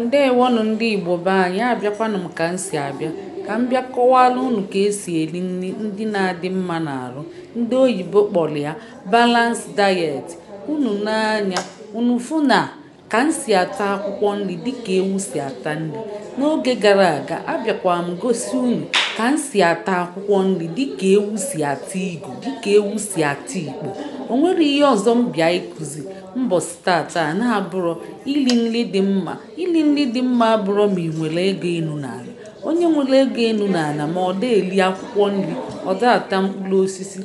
Ǹdeèwonù ndị Ìgbò be anyị, abịakwanụ m ka m si abịa ka m bịa kọwalụ unu ka esi eri nri ndị na-adị mma n'arụ. Ndị oyibo kpọrọ ya balance diet. Unu n'anya unu fụ na ka m si ata akwụkwọ nri dịka ewu si ata nri. N'oge gara aga abịakwa m gosi unu ka m si ata akwụkwọ nri dịka ewu si ata igu, dịka ewu si ata ikpo. O nwere ihe ọzọ m bịa ịkụzi mbọsị tata na-abụrọ ili nri dị mma. Ili nri dị mma abụrọ ma ị nwere ego enu n'ala. Onye nwere ego enu n'ala ma ọ da eli akwụkwọ nri, ọ da ata mkpụrụ osisi,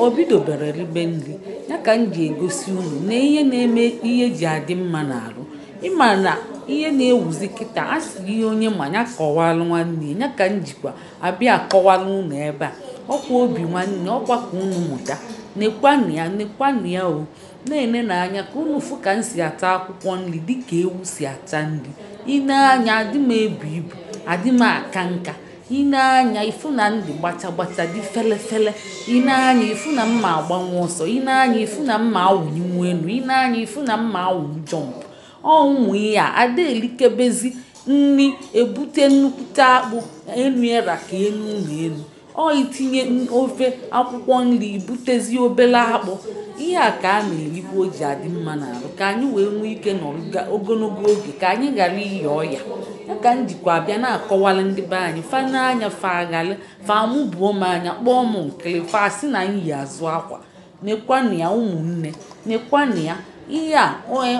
ọ bidobere ribe nri. Ya ka m ji egosi unu na ihe na-eme ihe ji adị mma n'arụ. Ịma na ihe na-ewuzi kịta a sị ihe onye ma ya kọwalụ nwanne ya, ya ka m jikwa abịa akọwalụ unu ebe a. Ọkwa obi nwanne, ọkwa ka unu mụta. Nekwanụ ya, nekwanụ ya o. Na-ene n'anya ka unu fụ ka m si ata akwụkwọ nri dịka ewu si ata nri. I nee anya adị m ebu ibu, adị m aka nka. I nee anya ịfụ na m dị gbacha gbacha dị fele fele. I nee anya ịfụ na m ma agbanwu ọsọ. I nee anya ịfụ na m ma awụnyenwu enu. I nee anya ịfụ na m ma awụnwu jump. Ọ ụmụ ihe a ada elikebezi nri ebute nnukwute akpụ enu era ka enu ụlọ elu. Ọ itinye ofe akwụkwọ nri ibutezi obele akpụ. Ihe a ka a na-erikwa o ji adị mma n'arụ ka anyị wee nwee ike nọrọ ogologo oge ka anyị ghara ịya ọya. Ya ka m jikwa abịa na-akọwalụ ndị be anyị fa nee anya fa aghalị fa amụbuo m anya kpọọ m nkịlị fa sị na m yi azụ akwa. Nekwanụ ya ụmụnne, nekwanụ ya. Ihe a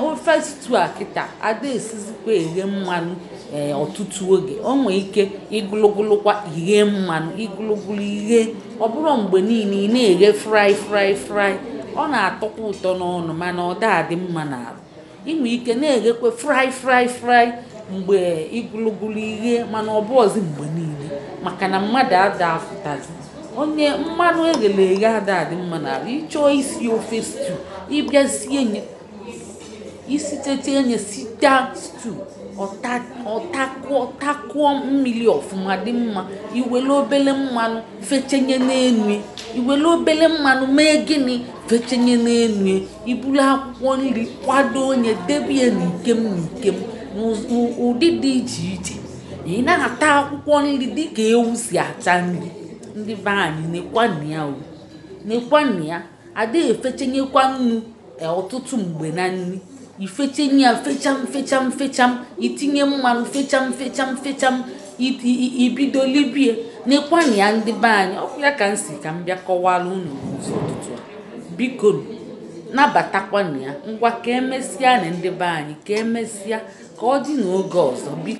ofe stew a kịta ada esizikwa eghe mmanụ ọtụtụ oge. O nwee ike ịgụlụgụlụkwa ighe mmanụ, ịgụlụgụlụ ighe. Ọ bụrọ mgbe niile ị na-eghe fry fry fry. Ọ na-atọkwa ụtọ n'ọnụ mana ọ da adị mma n'arụ. I nwee ike na-eghekwe fry fry fry mgbe ịgụlụgụlụ ighe mana ọ bụọzi mgbe niile maka na mmadụ ada afụtazi. Onye mmanụ eghele eghe ada adị mma n'arụ. Ị chọọ isi ofe stew, ị bịa sie nye, isitecha nye sita stew, ọ takụọ mmiri ọfụma dị mma. I were obele mmanụ fechenye n'enu ya. I were obele mmanụ mee gịnị? Fechenye n'enu ya. I buru akwụkwọ nri kwado nye debe ya n'ikem n'ikem n'ụdị dị iche iche. Ị na-ata akwụkwọ nri dịka ewu si ata nri. Ndị be anyị nekwanụ ya o, nekwanụ ya. Ada efechenyekwa nnu ọtụtụ mgbe na nri. Ifechenye ya fecham fecham fecham, itinye mmanụ fecham fecham fecham, ibido libie. Nekwanụ ya ndị be anyị. Ọ bụ ya ka m si ka m bịa kọwalụ unu n'ụzọ ụtụtụ a. Biko nabatakwanụ ya. Ngwa ka emesịa nụ ndị be anyị, ka emesịa, ka ọ dị n'oge ọzọ. Biko.